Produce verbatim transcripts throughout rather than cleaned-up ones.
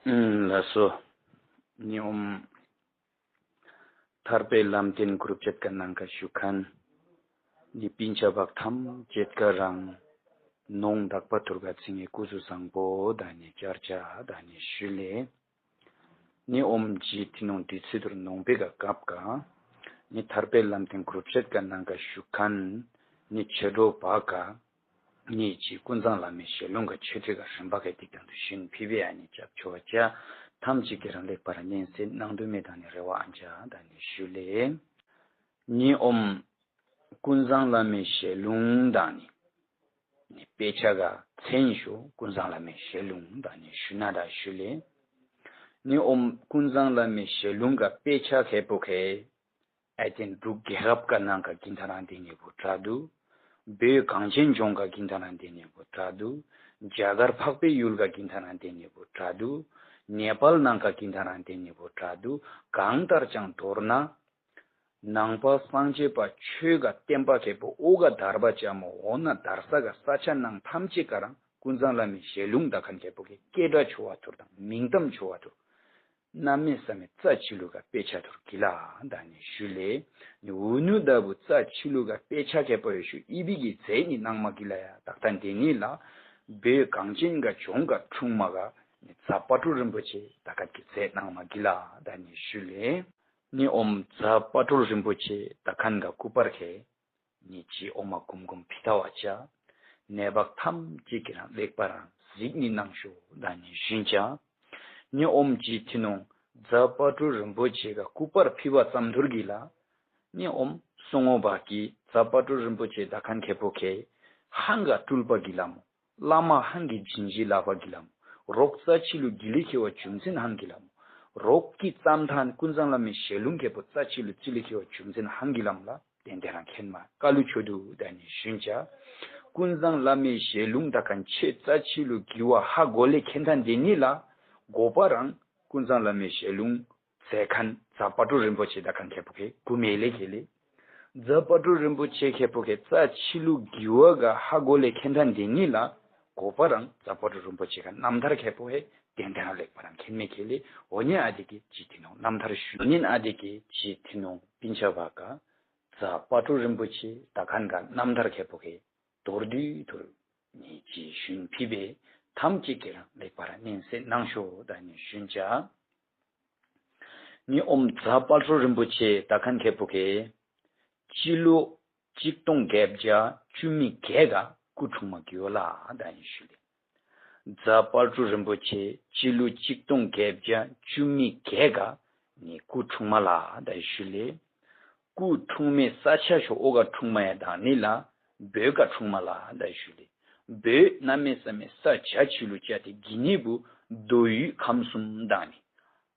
ཨུམ། ལགས་སོ། ནི་ཨོམ། ཐར་པའི་ལམ་སྟོན་གུ་རུབ་བྱེད་ཀ་ནང་ཀ་ཞུ་ཁན། ནི་པིན་ཆ་བག་ཐམ་བྱེད་ཀ་རང་། ནོང་དག་པ་ཐུར་ག་ཚིང་ངེ་སྐུ་གཟུགས་བཟང་པོ་ད་ནི་བཅར་ཆ་ད་ནི་ཞུ་ལེ། ནི་ཨོམ་ཇི་ཐི་ནོང་དུས་ཚོད་ཐུར་ནོང་པེ་ག་སྐབས་ཀ། ནི་ཐར་པའི་ལམ་སྟོན་གུ་རུབ་བྱེད་ཀ་ནང་ཀ་ཞུ་ཁན། ནི་ཆེ་འགྲོ་བ་ཀ། ནི་ཅི་ཀུན་བཟང་བླ་མའི་ཞལ་ལུང་ག་ཆོས་ཁྲིད་ག་རིམ་པ་ག་ཏིག་ཏང་དུ་ཞུན་ཕི་བེ་ཨ་ནི་ཅབ་ཆོ་བ་ཅ། ཐམས་ཅད་ཀྱི་རང་ལེགས་པར་ཉན་སེ་གནང་དུ་མེ་དང་ནི་རེ་བ་ཨན་ཅ་དང་ནི་ཞུ་ལེ། ནི་ཨོམ། ཀུན་བཟང་བླ་མའི་ཞལ་ལུང་དང་ནི། ནི་དཔེ་ཆ་ག་མཚན་ཞུ་ཀུན་བཟང་བླ་མའི་ཞལ་ལུང་དང་ནི་ཞུ་ན་ད་ཞུ་ལེ། ནི་ཨོམ་ཀུན་བཟང་བླ་མའི་ཞལ་ལུང་ག་དཔེ་ཆ་ཁེ་པོ་ཁེ། ཨའི་ཏེན་འབྲུག་རྒྱལ་ཁབ་ཀ་ནང་ཀ་གིན་ཐ་རང་དེ་ཉེ་བོ་དྲ་དུ། བོད་གངས་ཅན་ལྗོངས་ཀ་གིན་ཐ་རང་དེ་ཉེ་བོ་དྲ་དུ། རྒྱ་གར་འཕགས་པའི་ཡུལ་ཀ་གིན་ཐ་རང་དེ་ཉེ་བོ་དྲ་དུ། ནེ་པཱལ་ནང་ཀ་གིན་ཐ་རང་དེ་ཉེ་བོ་དྲ་དུ། གང་ལྟར་ཀྱང་མདོར་ན། ནང་པ་སངས་རྒྱས་པ་ཆོས་ཀ་བསྟན་པ་ཁེ་པོ་ཨོ་ག་དར་བ་ཅ་མོ་འོ་ན་དར་ས་ག་ས་ཆ་ནང་ཐམས་ཅད་ཀ་རང་ཀུན་བཟང་བླ་མའི་ཞལ་ལུང་ད་ཁན་ཁེ་པོ་གི་སྐད་སྒྲ་ཆོ་བ་ཐུར་དང་མིང་གཏམ་ཆོ་བ་ཐུར། གནམ་མེད་ས་མེད་རྩ་ཆི་ལུ་ག་དཔེ་ཆ་ཐུར་གི་ལ་ད་ནི་ཞུ་ལེ། ནི་འུ་ནུ་ད་བུ་རྩ་ཆི་ལུ་ག་དཔེ་ཆ་ཁེ་པོ་ཡོ་ཞུ་ཨི་བི་གི་རྫས་ནི་གནང་མ་གི་ལ་ཡ་ད་ད་འདི་ནི་ལ། བོད་གངས་ཅན་ག་ལྗོངས་ག་འཁྲུངས་མ་ག་ནི་རྫ་དཔལ་སྤྲུལ་རིན་པོ་ཆེ་ད་ག་གི་རྫས་གནང་མ་གི་ལ་ད་ནི་ཞུ་ལེ། ནི་ཨོམ་རྫ་དཔལ་སྤྲུལ་རིན་པོ་ཆེ་ད་ཁན་ག་སྐུ་པར་ཁེ། ནི་ཅི་ཨོ་མ་ཀུམ་ཀུམ་ཕི་ཐ་བ་ཅ། ནེ་བག་ཐམས་ཅད་ཀྱི་རང་ལེགས་པ་རང་གཟིགས་ནི་གནང་ཤོ་ད་ནི་ཞུན་ཅ། ནི་ཨོམ་ཅི་ཐི་ནོང་རྫ་དཔལ་སྤྲུལ་རིན་པོ་ཆེ་ག་སྐུ་པར་ཕི་བ་ཙམ་ཐུར་གི་ལ། ནི་ཨོམ་སོང་ངོ་བ་གི་རྫ་དཔལ་སྤྲུལ་རིན་པོ་ཆེ་ད་ཁན་ཁེ་པོ་ཁེ། ཧང་ག་སྤྲུལ་པ་གི་ལ་མོ། བླ་མ་ཧང་གི་བྱིན་གྱིས་བརླབས་པ་གི་ལ་མོ། རོག་རྩ་ཆི་ལུ་གི་ལི་ཁེ་བ་རྒྱུ་མཚན་ཧང་གི་ལ་མོ། རོག་གི་ཙམ་ཐང་ཀུན་བཟང་བླ་མའི་ཞལ་ལུང་ཁེ་པོ་རྩ་ཆི་ལུ་ཅི་ལི་ཁེ་བ་རྒྱུ་མཚན་ཧང་གི་ལ་མོ་ལ། ཏན་ཏན་རང་མཁྱེན་མ་ཀ་ལུ་ཆོ་དུ་ད་ནི་ཞུན་ཅ། ཀུན་བཟང་བླ་མའི་ཞལ་ལུང་ད་ཁན་ཆེ་རྩ་ཆི་ལུ་གི་བ་ཧ་གོ་ལེ་མཁྱེན་ཐང་དེ་ནི་ལ། གོ་པ་རང་ཀུན་བཟང་བླ་མའི་ཞལ་ལུང་མཛད་ཁན་རྫ་དཔལ་སྤྲུལ་རིན་པོ་ཆེ་ད་ཁན་ཁེ་པོ་ཁེ་གུ་མེ་ལེ་ཁེ་ལེ། རྫ་དཔལ་སྤྲུལ་རིན་པོ་ཆེ་ཁེ་པོ་ཁེ་རྩ་ཆི་ལུ་གི་བ་ག་ཧ་གོ་ལེ་མཁྱེན་ཐང་དེ་ནི་ལ། གོ་པ་རང་རྫ་དཔལ་སྤྲུལ་རིན་པོ་ཆེ་ག་རྣམ་ཐར་ཁེ་པོ་ཧེ་ཏན་ཏན་རང་ལེགས་པ་རང་མཁྱེན་མེ་ཁེ་ལེ། འོ་ཉེ་ཨ་དེ་ཀེ་ཅི་ཐི་ནོང་རྣམ་ཐར་ཞུ་ཉིན་ཨ་དེ་ཀེ་ཅི་ཐི་ནོང་པིན་ཆ་བ་ག་རྫ་དཔལ་སྤྲུལ་རིན་པོ་ཆེ་ད་ཁན་ག་རྣམ་ཐར་ཁེ་པོ་ཁེ་མདོར་བསྡུས་ཐུར་ནི་ཅི་ཞུན་ཕི་བེ་ཐམས་ཅད་ཀྱི་རང་ལེགས་པར་ཉན་སེ་གནང་ཤོ་ད་ནི་ཞུན་ཅ། ནི་ཨོམ་རྫ་དཔལ་སྤྲུལ་རིན་པོ་ཆེ་ད་ཁན་ཁེ་པོ་ཁེ། སྤྱི་ལོ་གཅིག་སྟོང་བརྒྱད་བརྒྱ་བཅུ་མེད་བརྒྱད་ག་སྐུ་འཁྲུངས་མ་གི་ཡོ་ལ་ད་ཡིན་ཞུ་ལེ། རྫ་དཔལ་སྤྲུལ་རིན་པོ་ཆེ་སྤྱི་ལོ་གཅིག་སྟོང་བརྒྱད་བརྒྱ་བཅུ་མེད་བརྒྱད་ག་ནི་སྐུ་འཁྲུངས་མ་ལ་ད་ཡིན་ཞུ་ལེ། སྐུ་འཁྲུངས་མེ་ས་ཆ་ཤོ་ཨོ་ག་འཁྲུངས་མ་ཡ་དང་ནི་ལ་བོད་ག་འཁྲུངས་མ་ལ་ད་ཡིན་ཞུ་ལེ། བོད་གནམ་མེད་ས་མེད་ས་ཆ་ཆི་ལུ་ཅ་ཏེ་གི་ནི་བུ་མདོ་དབུས་ཁམས་གསུམ་དང་ནི་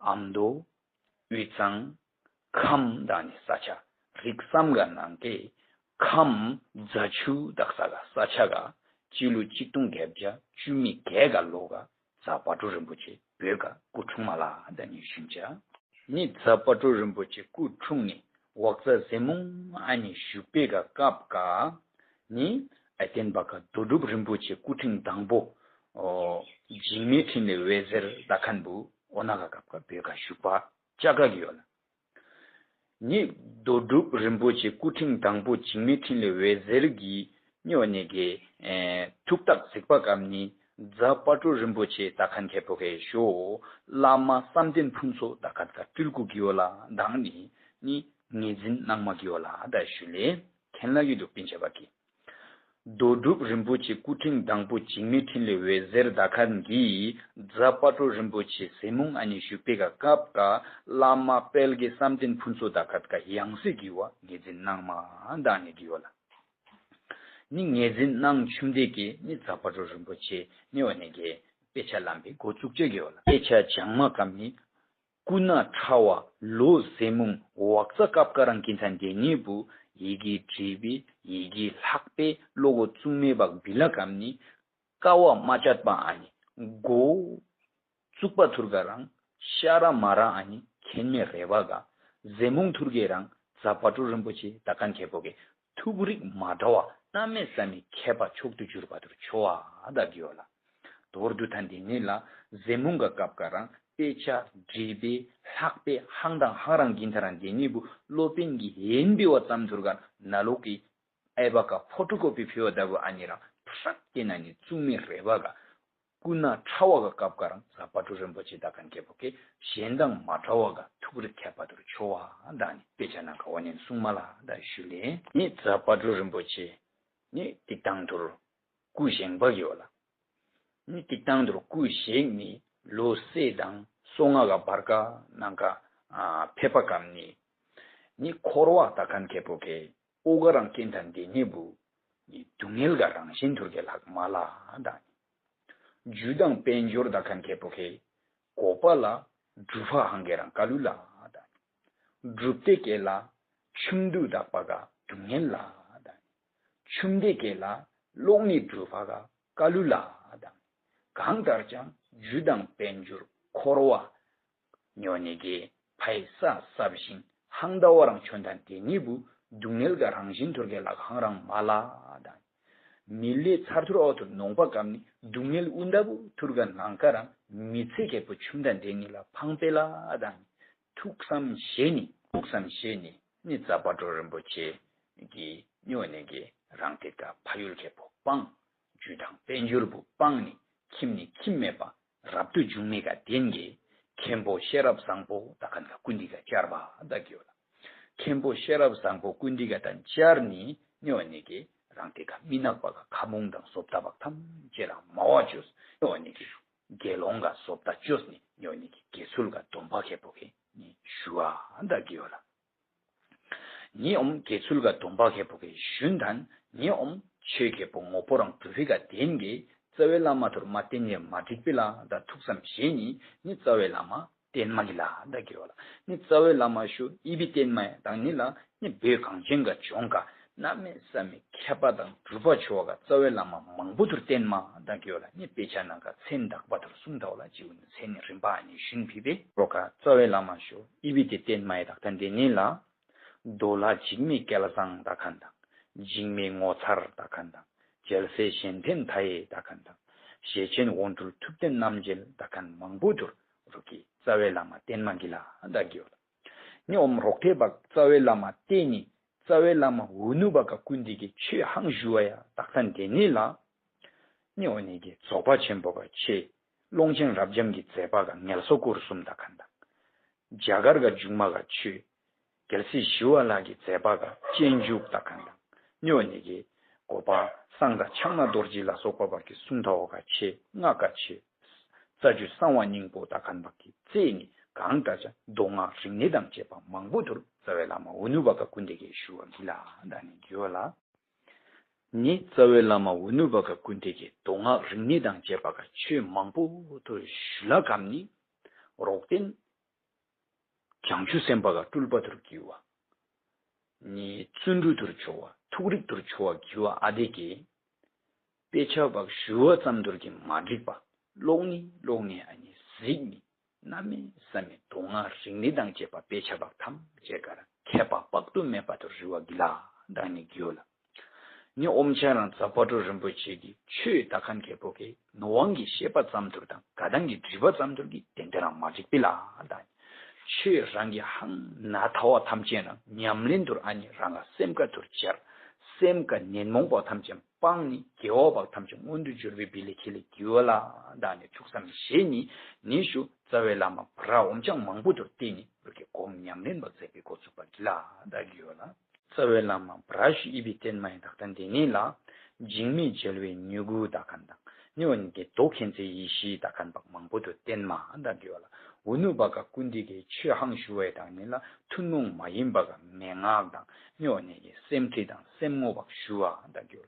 ཨ་མདོ། དབུས་གཙང་། ཁམས་དང་ནི་ས་ཆ་རིགས་གསུམ་ག་ནང་གི་ཁམས་རྫ་ཆུ་དག་ས་ག་ས་ཆ་ག་སྤྱི་ལོ་གཅིག་སྟོང་བརྒྱད་བརྒྱ་བཅུ་མེད་བརྒྱད་ག་ལོ་ག་རྫ་དཔལ་སྤྲུལ་རིན་པོ་ཆེ་བོད་ག་སྐུ་འཁྲུངས་མ་ལ་ད་ནི་ཞུན་ཅ། ནི་རྫ་དཔལ་སྤྲུལ་རིན་པོ་ཆེ་སྐུ་འཁྲུངས་ནི་ཝག་ཙ་ཟེ་མུང་ཨ་ནི་བཞུགས་པེ་ག་སྐབས་ག་ནི་ཨ་བསྟན་པ་ག་རྡོ་གྲུབ་རིན་པོ་ཆེ་སྐུ་ཕྲེང་དང་པོ་འཇིགས་མེད་འཕྲིན་ལས་འོད་ཟེར་ད་ཁན་བུ་ཨོ་ན་ག་སྐབས་ག་བོད་ག་བཞུགས་པ་ཅ་ག་གི་ཡོད་ལ། ནི་རྡོ་གྲུབ་རིན་པོ་ཆེ་སྐུ་ཕྲེང་དང་པོ་འཇིགས་མེད་འཕྲིན་ལས་འོད་ཟེར་གྱི་ནི་འོ་ནི་གི་ཐུགས་རྟགས་གཟིགས་པ་གམ་ནི་རྫ་དཔལ་སྤྲུལ་རིན་པོ་ཆེ་ད་ཁན་ཁེ་པོ་ཁེ་ཤོ་བླ་མ་བསམ་གཏན་ཕུན་ཚོགས་ད་ཁན་ག་སྤྲུལ་སྐུ་གི་ཡོ་ལ་དང་ནི་ནི་ངེས་འཛིན་གནང་མ་གི་ཡོ་ལ་ད་ཞུ་ལེ་མཁྱེན་ལ་གི་འདུག་པིན་ཆེ་བ་གི། རྡོ་གྲུབ་རིན་པོ་ཆེ་སྐུ་ཕྲེང་དང་པོ་འཇིགས་མེད་འཕྲིན་ལས་འོད་ཟེར་ད་ཁན་གྱིས་རྫ་དཔལ་སྤྲུལ་རིན་པོ་ཆེ་ཟེ་མུང་ཨ་ནི་བཞུགས་པེ་ག་སྐབས་ག་བླ་མ་དཔལ་དགེ་བསམ་གཏན་ཕུན་ཚོགས་ད་ཁན་ག་ཡང་སྲིད་ཀྱི་བ་ངེས་འཛིན་གནང་མ་དང་ནི་གི་ཡོ་ལ། ནི་ངེས་འཛིན་གནང་ཆུམ་དེ་གི་ནི་རྫ་དཔལ་སྤྲུལ་རིན་པོ་ཆེ་ནི་འོ་ནི་གི་དཔེ་ཆ་ལམ་པའི་འགོ་བཙུགས་ཅེས་གི་ཡོ་ལ། དཔེ་ཆ་བྱང་མ་གམ་ནི། སྐུ་ན་ཕྲ་བ་ལོ་ཟེ་མུང་ཝག་ཙ་སྐབས་ཀ་རང་གིན་ཚན་དེ་ཉིད་བུ་ཡི་གེ་བྲིས་པའི་ཡི་གེ་ལྷག་པའི་བློ་གོ་བཙུགས་མེད་པ་བི་ལ་གམ་ནི་ཀ་བ་མ་བཅད་པ་ཨ་ནི་མགོ་བཙུགས་པ་ཐུར་ག་རང་ཤ་ར་མ་ར་ཨ་ནི་མཁྱེན་མེད་རེ་བ་ག་ཟེ་མུང་ཐུར་གེ་རང་རྫ་དཔལ་སྤྲུལ་རིན་པོ་ཆེ་ད་ཁན་ཁེ་པོ་གེ་ཐུབ་རིག་མ་འདྲ་བ་གནམ་མེད་ས་མེད་མཁས་པ་མཆོག་ཏུ་གྱུར་པ་ཐུར་ཆོ་བ་ད་གི་ཡོ་ལ། མདོར་བསྡུ་ཐ་འདི་ནི་ལ་ཟེ་མུང་ག་སྐབས་ཀ་རང་དཔེ་ཆ་འབྲི་བའི་ལྷག་པའི་ཧང་དང་ཧང་རང་གིན་ཐ་རང་འདི་ནི་བུ་སློབ་དཔོན་གྱི་ཡན་པི་བ་ཙམ་ཐུར་ག་ན་ལོ་གི་ཨའི་བ་ཀ་ཕོ་ཊོ་ཀོ་པི་ཕི་བ་ད་བུ་ཨ་ནི་རང་ཕྲག་དེ་ན་ནི་བཙུགས་མི་རེ་བ་ག་སྐུ་ན་ཕྲ་བ་ག་སྐབས་ཀ་རང་ཟ་པ་ཏྲུ་རིན་པོ་ཆེ་ད་ཁན་ཁེ་པོ་ཀེ་གཞན་དང་མ་ཕྲ་བ་ག་ཐུགས་རིག་ཁྱད་པར་དུ་ཆོ་བ་དང་ནི་དཔེ་ཆ་ནང་ག་བ་ནི་གསུང་མ་ལ་ད་ཞུ་ལེ། ནི་ཟ་པ་ཏྲུ་རིན་པོ་ཆེ་ནི་ཏིག་ཏང་ཐུར་སྐུ་བཞེངས་པ་ཡོད་ལ། ནི་ཏིག་ཏང་དུར་སྐུ་བཞེངས་ནི་ལོ་སྲས་དང་སོ་ལྔ་ག་བར་ཀ་ནང་ཀ་ཨ་ཕེབས་པ་ཀམ་ནི་ནི་འཁོར་བ་ད་ཁན་ཁེ་པོ་ཀེ་ཨོ་ག་རང་ཀེན་ཐན་དེ་ནི་བུ་ནི་སྡུག་བསྔལ་ག་རང་བཞིན་ཐུར་གེ་ལྷག་མ་ལ་དང་ནི་རྒྱུ་དང་དཔལ་འབྱོར་ད་ཁན་ཁེ་པོ་ཀེ་གོ་པ་ལ་གྲུབ་པ་ཧང་གེ་རང་ཀ་ལུ་ལ་དང་ནི་གྲུབ་སྟེ་ཀེ་ལ་ཆུམ་དུ་དག་པ་ག་སྡུག་བསྔལ་ལ་དང་ནི་ཆུམ་དེ་ཀེ་ལ་གློག་ནི་གྲུབ་པ་ག་ཀ་ལུ་ལ་དང་གང་ལྟར་ཀྱང་རྒྱུ་དང་དཔལ་འབྱོར་འཁོར་བ་ཉོ་ནི་གི་ཕའི་ས་སབ་ཞིང་ཧང་ད་བ་རང་ཆོན་ཐན་དེ་ཉིད་བུ་སྡུག་བསྔལ་ག་རང་བཞིན་ཐུར་གེ་ལ་ཧང་རང་མ་ལ་དང་མི་ལས་ཚར་ཐུར་ཨོ་ཐུར་ནོང་པ་ཀམ་ནི་སྡུག་བསྔལ་ཨུན་ད་བུ་ཐུར་ག་ནང་ཀ་རང་མི་ཚེ་ཁེ་པོ་ཆུམ་ཐན་དེ་ཉིད་ལ་ཕང་པེ་ལ་དང་ཐུགས་བསམ་བཞེས་ནི་ཐུགས་བསམ་བཞེས་ནི་ནི་ཛ་པ་ཏྲོ་རིན་པོ་ཆེ་གི་ཉོ་ནི་གི་རང་དེ་ཀ་ཕ་ཡུལ་ཁེ་པོ་སྤང་། རྒྱུ་དང་དཔལ་འབྱོར་བུ་སྤངས་ནི་ཁྱིམ་ནི་ཁྱིམ་མེད་པ་རབ་ཏུ་བྱུང་མི་ག་དེན་གི་མཁན་པོ་ཤེས་རབ་བཟང་པོ་ད་ཁན་ག་ཀུན་འདི་ག་བཅར་བ་ད་གི་ཡོད་ལ། མཁན་པོ་ཤེས་རབ་བཟང་པོ་ཀུན་འདི་ག་དང་བཅར་ནི་ཉོ་ནི་གི་རང་དེ་ག་མི་ནག་པ་ག་ཁ་མོང་དང་བཟོ་ལྟ་བག་ཐམས་ཅད་རང་མ་བ་བཅོས་ཉོ་ནི་གི་དགེ་སློང་ག་བཟོ་ལྟ་བཅོས་ནི་ཉོ་ནི་གི་དགེ་ཚུལ་ག་སྡོམ་པ་ཁེ་པོ་གི་ནི་ཞུ་བ་ད་གི་ཡོད་ལ། ཉི་འོམ་དགེ་ཚུལ་ག་སྡོམ་པ་ཁེ་པོ་གི་ཞུན་དན་ཉི་འོམ་ཆོས་ཁེ་པོ་ངོ་པོ་རང་གྲུབ་པའི་ག་དེན་གི་རྩ་བའི་བླ་མ་ཐུར་མ་བསྟེན་ནས་མ་འགྲིག་པི་ལ་ད་ཐུགས་བསམ་བཞེས་ནི་ནི་རྩ་བའི་བླ་མ་བསྟེན་མ་གི་ལ་ད་གི་ཡོད་ལ། ནི་རྩ་བའི་བླ་མ་ཞུ་ཨི་བི་བསྟེན་མ་ཡ་དང་ནི་ལ་ནི་བོད་གངས་ཅན་ག་ལྗོངས་ག་གནམ་མེད་ས་མེད་མཁས་པ་དང་གྲུབ་པ་ཆོ་བ་ག་རྩ་བའི་བླ་མ་མང་པོ་ཐུར་བསྟེན་མ་ད་གི་ཡོད་ལ། ནི་དཔེ་ཆ་ནང་ག་མཚན་དག་པ་ཐུར་གསུང་ཐའོ་ལ་ཅིའུ་ནི་མཚན་ནི་རིམ་པ་ཨ་ནི་ཞུན་ཕི་བེ་རོ་ག་རྩ་བའི་བླ་མ་ཞུ་ཨི་བི་དེ་བསྟེན་མ་ཡ་དག་ད་འདི་ནི་ལ། མདོ་ལ་འཇིགས་མེད་སྐལ་བཟང་ད་ཁན་དང་། འཇིགས་མེད་ངོ་མཚར་ད་ཁན་དང་། རྒྱལ་སྲས་གཞན་ཕན་མཐའ་ཡས་ད་ཁན་དང་། ཞེ་ཆེན་དབང་སྤྲུལ་ཐུབ་བསྟན་རྣམ་རྒྱལ་ད་ཁན་མང་པོ་ཐུར་རུ་གི་རྩ་བའི་བླ་མ་བསྟེན་མ་གི་ལ་ད་གི་ཡོད་ལ། ནི་འོམ་རོག་ཐེ་བག་རྩ་བའི་བླ་མ་བསྟེན་ནི་རྩ་བའི་བླ་མ་འུ་ནུ་བ་ག་ཀུན་འདི་གི་ཆོས་ཧང་ཞུ་བ་ཡ་དག་ཐན་དེ་ནི་ལ། ནི་འོ་ནི་གི་རྫོགས་པ་ཆེན་པོ་ག་ཆེ་ཀློང་ཆེན་རབ་འབྱམས་ཀྱི་མཛད་པ་ག་ངལ་གསོ་སྐོར་གསུམ་ད་ཁན་དང་། རྒྱ་གར་ག་འབྱུང་མ་ག་ཆོས། རྒྱལ་སྲས་ཞི་བ་ལྷ་གི་མཛད་པ་ག་སྤྱན་འཇུག་ད་ཁན་དང་། ཉོ་ནི་གི་གོ་པ་གསང་དང་ཕྱག་ན་རྡོ་རྗེ་ལ་སོགས་པ་བ་གི་གསུང་ཐའོ་ག་ཆེ་སྔགས་ག་ཆེ། རྩ་རྒྱུད་གསང་བ་སྙིང་པོ་ད་ཁན་བ་གི་རྩེ་ནི་གང་ད་ཅ་མདོ་སྔགས་རིག་གནས་དང་བཅས་པ་མང་པོ་ཐུར་རྩ་བའི་བླ་མ་འུ་ནུ་བ་ག་ཀུན་འདི་གི་ཞུ་བ་གི་ལ་ད་ནི་གི་ཡོད་ལ། ནི་རྩ་བའི་བླ་མ་འུ་ནུ་བ་ག་ཀུན་འདི་གི་མདོ་སྔགས་རིག་གནས་དང་བཅས་པ་ག་ཆོས་མང་པོ་ཐུར་ཞུ་ལ་གམ་ནི་རོག་བསྟེན། བྱང་ཆུབ་སེམས་དཔའ་ག་སྤྲུལ་པ་ཐུར་གི་བ། ནི་བརྩོན་འགྲུས་ཐུར་ཆོ་བ་ཐུགས་རིག་ཐུར་ཆོ་བ་གི་བ་ཨ་དེ་གི། དཔེ་ཆ་བག་ཞུ་བ་ཙམ་ཐུར་གི་མ་འགྲིག་པ། ཀློག་ནི་ཀློག་ནི་ཨ་ནི་གཟིགས་ནི། གནམ་མེད་ས་མེད་མདོ་སྔགས་རིག་གནས་དང་བཅས་པ་དཔེ་ཆ་བག་ཐམས་ཅད་ག་ར་མཁས་པ་དཔག་ཏུ་མེད་པ་ཐུར་རི་བ་གི་ལ་དང་ནི་གི་ཡོད་ལ། ནི་ཨོམ་ཆ་རང་ཛ་པ་ཏྲོ་རིན་པོ་ཆེ་གི་ཆོས་ད་ཁན་ཁེ་པོ་གི་ནོ་དབང་གི་ཤེས་པ་ཙམ་ཐུར་དང་ག་དང་གི་སྒྲིབ་པ་ཙམ་ཐུར་གི་དེན་དེ་རང་མ་འགྲིག་པི་ལ་དང་། ཆོས་རང་གི་ཧང་ན་ཐ་བ་ཐམས་ཅད་རང་ཉམས་ལེན་ཐུར་ཨ་ནི་རང་ལ་སེམས་ཀ་ཐུར་སྦྱར། སེམས་ཀ་ཉོན་མོངས་པ་ཐམས་ཅད་སྤངས་ནི་དགེ་བ་བག་ཐམས་ཅད་མངོན་དུ་གྱུར་པའི་བི་ལི་ཁེ་ལི་གི་ཡོད་ལ་དང་ནི་ཐུགས་བསམ་བཞེས་ནི་ནི་ཞུ་རྩ་བའི་བླ་མ་བ་ར་ཨོམ་ཆང་མང་པོ་ཐུར་བསྟེན་ནི་རུ་གི་སྒོམ་ཉམས་ལེན་བག་མཛད་པའི་འགོ་ཚུགས་པ་གི་ལ་དང་གི་ཡོད་ལ། རྩ་བའི་བླ་མ་བ་ར་ཞུ་ཨི་བི་བསྟེན་མ་ཡི་དག་ད་འདི་ནི་ལ། འཇིགས་མེད་རྒྱལ་བའི་མྱུ་གུ་ད་ཁན་དང་། ནི་འོ་ནི་གི་མདོ་མཁྱེན་བརྩེ་ཡེ་ཤེས་ད་ཁན་བག་མང་པོ་ཐུར་བསྟེན་མ་དང་གི་ཡོད་ལ། འུ་ནུ་བ་ག་ཀུན་འདི་གི་ཆོས་ཧང་ཞུ་བའི་དང་ནི་ལ་ཐུན་མོང་མ་ཡིན་པ་ག་མན་ངག་དང་ནི་འོ་ནི་གི་སེམས་ཁྲིད་དང་སེམས་ངོ་བག་ཞུ་བ་དང་གི་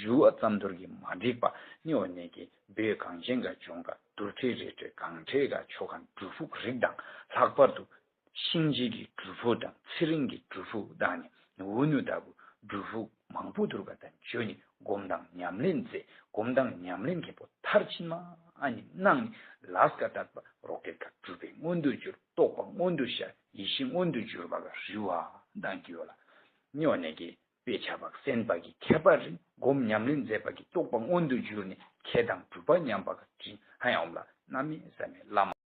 ཞུ་བ་ཙམ་ཐུར་གི་མ་འགྲིག་པ་ནི་འོ་ནི་གི་བོད་གངས་ཅན་ག་ལྗོངས་ག་དུར་ཁྲོད་རི་ཁྲོད་གངས་ཁྲོད་ག་ཆོ་ཁན་སྒྲུབ་ཕུག་རིགས་དང་ལྷག་པར་དུ་གཤིན་རྗེ་གི་སྒྲུབ་ཕུག་དང་ཚེ་རིང་གི་སྒྲུབ་ཕུག་དང་ནི་འུ་ནུ་ལྟ་བུ་སྒྲུབ་ཕུག་མང་པོ་ཐུར་ག་དང་ཇོ་ནི་སྒོམ་དང་ཉམས་ལེན་མཛད། སྒོམ་དང་ཉམས་ལེན་མཁན་པོ་མཐར་ཕྱིན་མ་ཨ་ནི་གནང་ནི་ལས་ཀ་དད་པ་རོ་ཀེད་ཀ་གྲུབ་པའི་མངོན་དུ་གྱུར། རྟོགས་པ་མངོན་དུ་ཤར། ཡེ་ཤེས་མངོན་དུ་གྱུར་པ་ག་རི་བ་དང་གི་ཡོད་ལ། ཉོ་ནས་ཀྱི་ དཔེ་ཆ་བ་གསན་པ་གི་ཁྱད་པར་རིང་སྒོམ་ཉམས་ལེན་མཛད་པ་གི་རྟོགས་པ་མངོན་དུ་གྱུར་ནས་མཁས་དང་གྲུབ་པ་ཉམས་པ་གི་དྲིན་ཧ་ཡང་འོམ་ལ་གནམ་མེད་ས་མེད་བླ་མ།